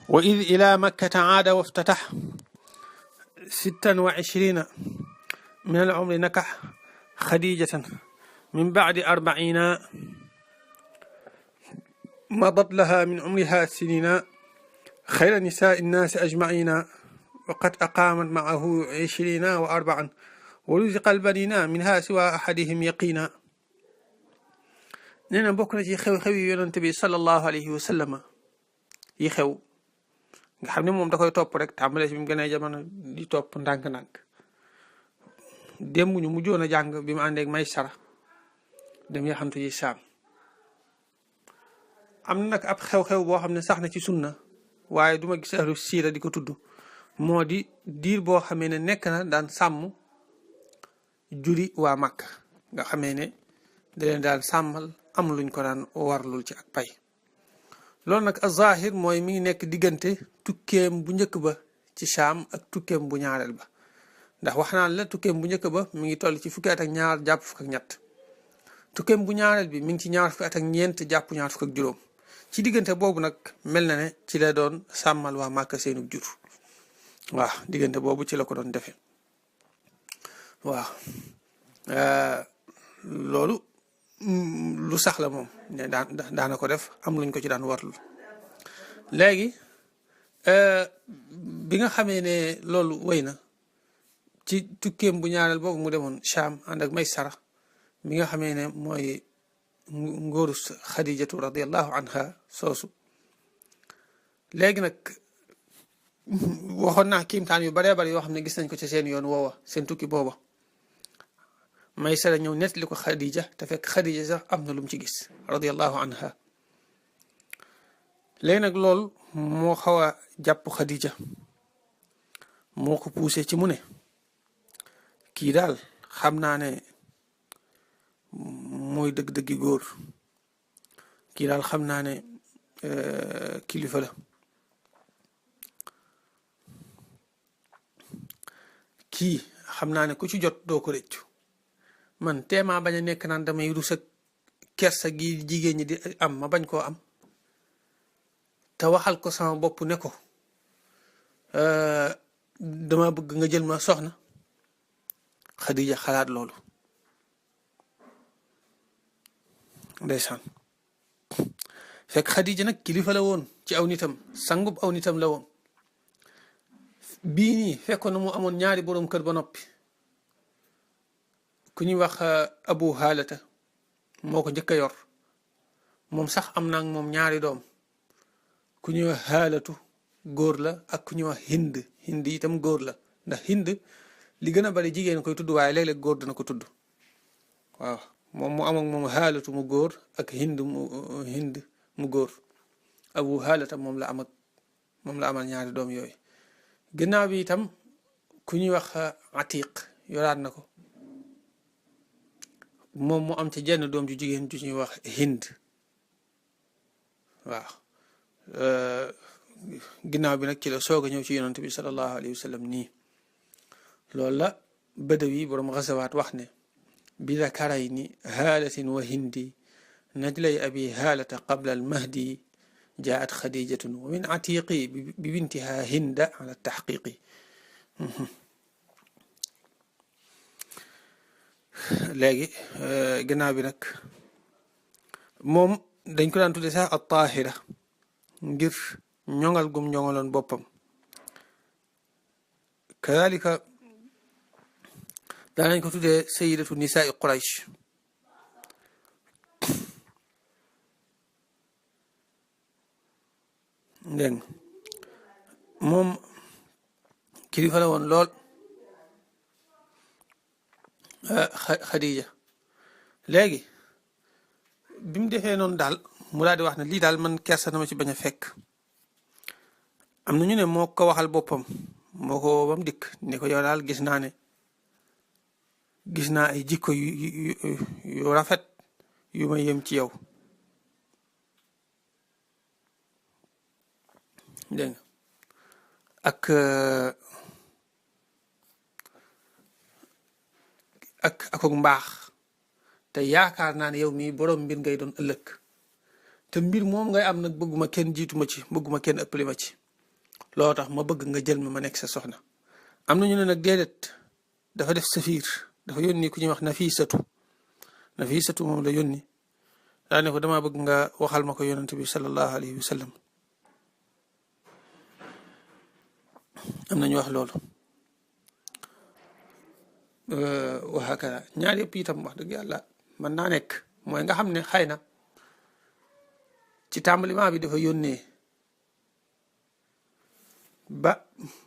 وإذ إلى مكة عاد وافتتح 26 من العمر نكح خديجة من بعد 40 مضت لها من عمرها سنين خير نساء الناس أجمعين وقد أقامت معه 24 ورزق البنين منها سوى أحدهم يقينا. nee na bokk na ci xew-xew yi yonent bi sallallahu alayhi wa sallam yi xew nga xam ne moom da koy topp rek tàmbale si bi mu gënee jamono di topp ndànk-ndànk. démb ñu mujjoon a jàng bi mu àndeeg Maysara dem yaxantu yi Saam. am na nag ab xew-xew boo xam ne sax na ci sunna waaye duma gis ahlu siira di ko tudd, moo di diir boo xamee ne nekk na daan sàmm juri waa Makka nga xamee ne da leen daan sàmmal am luñ ko daan warlul ci ak pay. loolu nag az-zahir mooy mi ngi nekk diggante tukkeem bu njëkk ba ci Saam ak tukkeem bu ñaareel ba, ndax wax naan la tukkeem bu njëkk ba mi ngi toll ci fukki at ak ñaar jàpp fukk ak ñett, tukkeem bu ñaareel bi mi ngi ci ñaar fukki at ak ñeent jàpp ñaar fukk ak juróom. ci diggante boobu nag mel na ne ci la doon sàmmal waa Màkka seenu jur. waaw diggante boobu ci la ko doon defee. waaw loolu lu sax la moom ne daana ko def am luñ ko ci daan warlu. léegi bi nga xamee ne loolu wéy na ci tukkeem bu ñaareel boobu mu demoon Saam ànd ak Maysara mi nga xamee ne mooy ngóoru Xadijatu radiallahu anha soosu. léegi nag waxoon naa kiimtaan yu baree bari yoo xam ne gis nañ ko ci seen yoon woowa seen tukki booba. Maysara ñëw nettali ko Xadija te fekk Xadija sax am na lu mu ci gis radiallahu anha. léegi nag loolu moo xaw a jàpp Xadija moo ko poussé ci mu ne kii daal xam naa ne mooy dëgg-dëggi góor, kii daal xam naa ne kilifa la, kii xam naa ne ku ci jot doo ko rëccu. man teemaa bañ a nekk naan damay rus ak kersa gi jigéen ñi di am ma bañ koo am te waxal ko sama bopp ne ko dama bëgg nga jël ma soxna. Xadija xalaat loolu ndeysaan fekk Xadija nag kilifa la woon ci aw nitam, sangub aw nitam la woon. bii nii fekkoon na mu amoon ñaari boroom kër ba noppi. ku ñuy wax Abu Haalata moo ko njëkk a yor, moom sax am na ak moom ñaari doom. ku ñuy wax Haalatu góor la ak ku ñuy wax Hind itam góor la, ndax Hind li gën a bari jigéen koy tudd waaye léeg-léeg góor dana ko tudd. waaw moom mu am ak moom Haalatu mu góor ak Hind mu góor. Abu Haalata moom la amal ñaari doom yooyu. ginnaaw bi itam ku ñuy wax Atiq yoraat na ko, moom mu am ci jenn doom ju jigéen ju ñuy wax Hind. waaw ginnaaw bi nag ci la soog a ñëw ci yonent bi sallallahu alayhi wa sallam nii. loolu la Badawi borom Gazawaat wax ne bi dakarayni haalatin wa hindi najlay abi haalata qabla al mahdi jaat xadijatun wa min atiqi bi bintiha hinda ala taxqiqi. léegi ginnaaw bi nag moom dañ ko daan tudde sax at taahira ngir ñoŋal gum ñoŋaloon boppam. kadalika daanañ ko tuddee sayidatu nisaai Quraysh. dégg moom kilifa la woon lool Xadija. léegi bi mu defee noonu daal mu daal di wax ne lii daal man kersa na ma ci bañ a fekk. am na ñu ne moo ko waxal boppam, moo ko woo ba mu dikk ne ko yow daal gis naa ay jikko yu rafet yu ma yem ci yow. dégg nga ak mbaax te yaakaar naa ne yow mii borom mbir ngay doon ëllëg te mbir moom ngay am nag bëgguma kenn jiitu ma ci, bëgguma kenn ëppali ma ci. loo tax ma bëgg nga jël ma nekk sa soxna. am na ñu ne nag déedéet dafa def safiir, dafa yónni ku ñuy wax Nafisatu moom la yónni daa ne ko damaa bëgg nga waxal ma ko yonent bi sallallahu alayhi wa sallam. am na ñu wax loolu waxakara ñaar yëpp itam wax dëgg yàlla mën naa nekk. mooy nga xam ne xëy na ci tàmbaliment bi dafa yónnee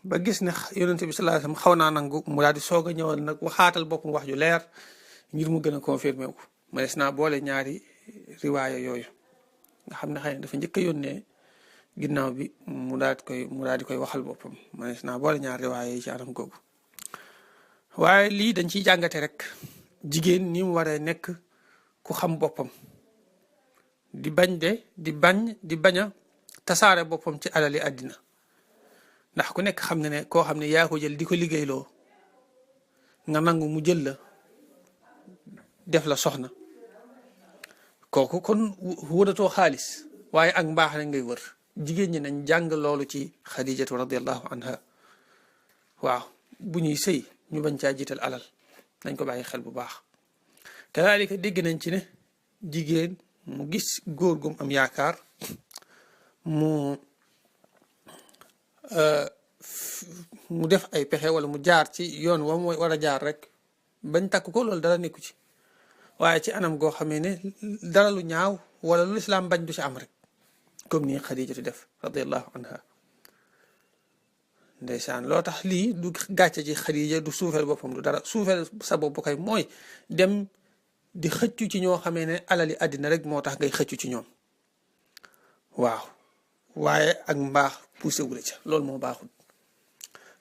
ba gis ne yonent bi sallallahu alayhi wa sallam xaw naa nangu mu daal di soog a ñëwal nag waxaatal boppam wax ju leer ngir mu gën a confirmé wu. ma des naa boole ñaari riwaaya yooyu nga xam ne xëy na dafa njëkk a yónnee ginnaaw bi mu daal di koy waxal boppam. ma des naa boole ñaari riwaaya yi ci anam googu. waaye lii dañ ciy jàngate rek jigéen ni mu waree nekk ku xam boppam di bañ a tasaare boppam ci alali àddina. ndax ku nekk xam ne koo xam ne yaa ko jël di ko liggéeyloo nga nangu mu jël la def la soxna kooku kon wëratoo xaalis waaye ak mbaax rek ngay wër. jigéen ñi nañ jàng loolu ci Xadijatu radiallahu anha. waaw bu ñuy sëy ñu bañ caa jiital alal nañ ko bàyyi xel bu baax. kadaalika dégg nañ ci ne jigéen mu gis góor gum am yaakaar mu def ay pexe wala mu jaar ci yoon wa mu war a jaar rek bañ takk ko loolu dara nekku ci. waaye ci anam goo xamee ne dara lu ñaaw wala lu lislaam bañ du ci am rek comme ni Xadijatu def radiallahu anha. ndeysaan loo tax lii du gàcce ci Xadija, du suufeel boppam, du dara. suufeel sa bopp kay mooy dem di xëccu ci ñoo xamee ne alali àddina rek moo tax ngay xëccu ci ñoom. waaw waaye ak mbaax poussé wu la ca loolu moo baaxul.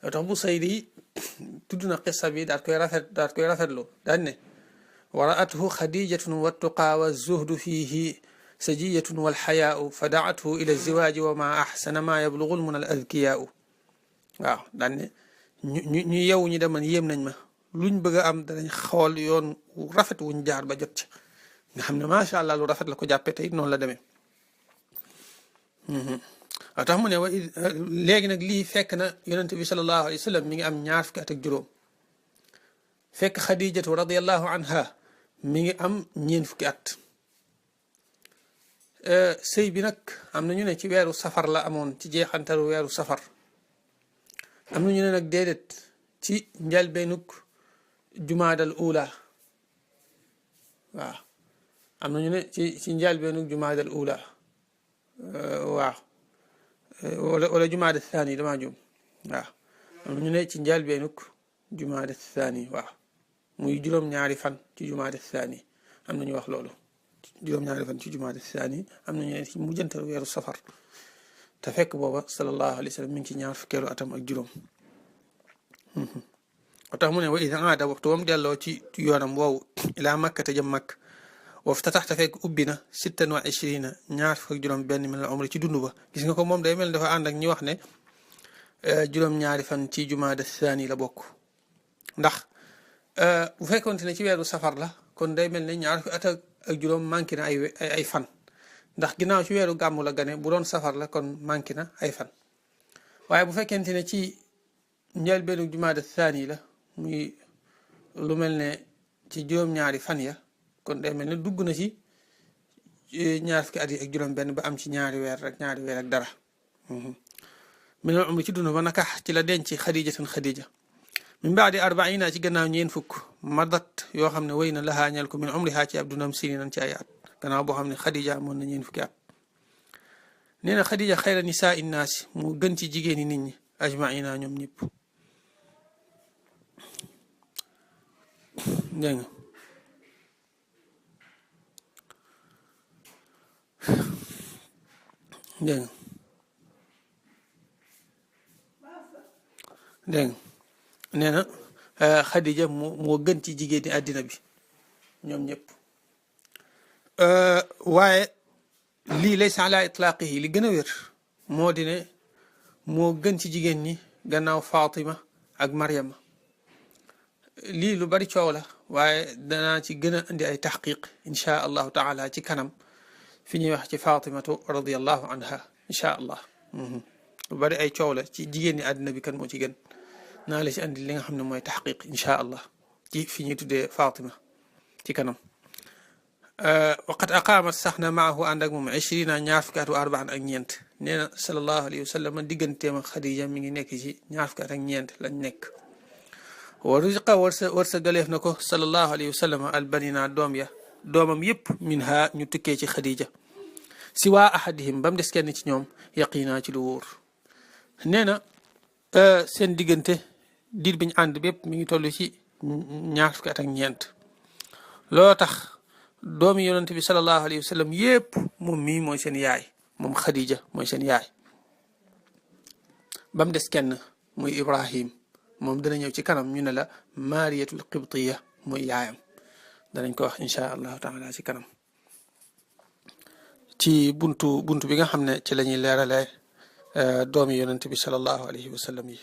loo tax bu Sayri tudd na xissa bi daal koy rafetlu daan ne waraathu xadijatun wattuqaa wa zuhdu fiihi sajiyatun walxayaau fa daathu ila ziwaaji wa ma axsana ma yablugul mun al adkiyaau. waaw daan ne ñu yew ñi deman yéem nañ ma luñ bëgg a am danañ xool yoon rafet wuñ jaar ba jot ci nga xam ne macha allah lu rafet la ko jàppee te it noonu la demee. waaw tax mu ne léegi nag lii fekk na yonent bi sallallahu alayhi wa sallam mi ngi am 20 fukki at ak juróom fekk Xadijatu radiallahu anha mi ngi am 4 fukki at. sëy bi nag am na ñu ne ci weeru safar la amoon, ci jeexantalu weeru safar. am na ñu ne nag déedéet ci njalbeenug jumaadal ula. waaw am na ñu ne ci njalbeenug jumaadal ula. waaw wala jumaada thani damaa juum. waaw am na ñu ne ci njalbeenug jumaada thani. waaw muy juróom-ñaari fan ci jumaada thani. am na ñu wax loolu juróom-ñaari fan ci jumaada thani. am na ñu ne ci mujjantal weeru safar te fekk booba sallallahu alayhi wa sallam mi ngi ci 20 fukkeelu atam ak juróom. moo tax mu ne wa ida aada waxtu wam delloo ci yoonam woowu ilaa makka te jëm makk waftatax te fekk ubbi na 26 ñaar fukk ak juróom benn min al umri ci dund ba. gis nga ko moom day mel dafa ànd ak ñi wax ne juróom-ñaari fan ci jumaada thani la bokk. ndax bu fekkoonte ne ci weeru safar la kon day mel ne ñaar fukki at ak juróom manqué na ay fan. ndax ginnaaw ci weeru gàmmu la gane, bu doon safar la kon manqué na ay fan. waaye bu fekkente ne ci njëlbeenu jumaada thani la muy lu mel ne ci juróom-ñaari fan ya kon day mel ne dugg na ci ñaar fukki at yi ak juróom benn ba am ci ñaari weer ak dara. min al umri ci dund ba nakax ci la denc Xadijatan Xadija min baadi 40 ci gannaaw 40 madat yoo xam ne wéy na laxaa ñel ko min umrihaa ci ab dundam sininan ci ay at gannaaw boo xam ne Xadija amoon na 40 fukki at. nee na Xadija xayra nisaa innaasi mu gën ci jigéeni nit ñi ajmaina ñoom ñëpp. dégg nga dégg nga dégg nga nee na Xadija moo gën ci jigéeni àddina bi ñoom ñëpp. waaye lii laysa ala itlaqihi li gën a wér moo di ne moo gën ci jigéen ñi gannaaw Fatima ak Maryama. lii lu bari coow la waaye danaa ci gën a indi ay taxqiq insha allahu taala ci kanam fi ñuy wax ci Fatimatu radiallahu anha insha allah. lu bari ay coow la ci jigéen ñi àddina bi kan moo ci gën naa la ci andi li nga xam ne mooy taxqiq incha allah ci fi ñuy tuddee Fatima ci kanam. waqat aqaamat sax na maahu ànd ak moom 20 ñaar fukki at wa arbaan ak ñeent nee na sallallahu alayhi wa sallam digganteem ak Xadija mi ngi nekk ci ñaar fukki at ak ñeent lañ nekk. wa ruziqa warsa galeef na ko sallallahu alayhi wa sallam albanina doomam yëpp min ha ñu tukkee ci Xadija si waa ahadihim ba mu des kenn ci ñoom yaqinaa ci lu wóor. nee na seen diggante diir bi ñu ànd bépp mi ngi toll ci ñaar fukki at ak ñeent loo tax doomi yonent bi sallallahu alayhi wa sallam yëpp moom mii mooy seen yaay moom Xadija mooy seen yaay ba mu des kenn muy Ibrahim moom dana ñëw ci kanam ñu ne la Mariyatul Qibtiya mooy yaayam danañ ko wax incha allahu taala ci kanam ci buntu bi nga xam ne ci la ñuy leeralee doomi yonent bi sallallahu alayhi wa sallam yi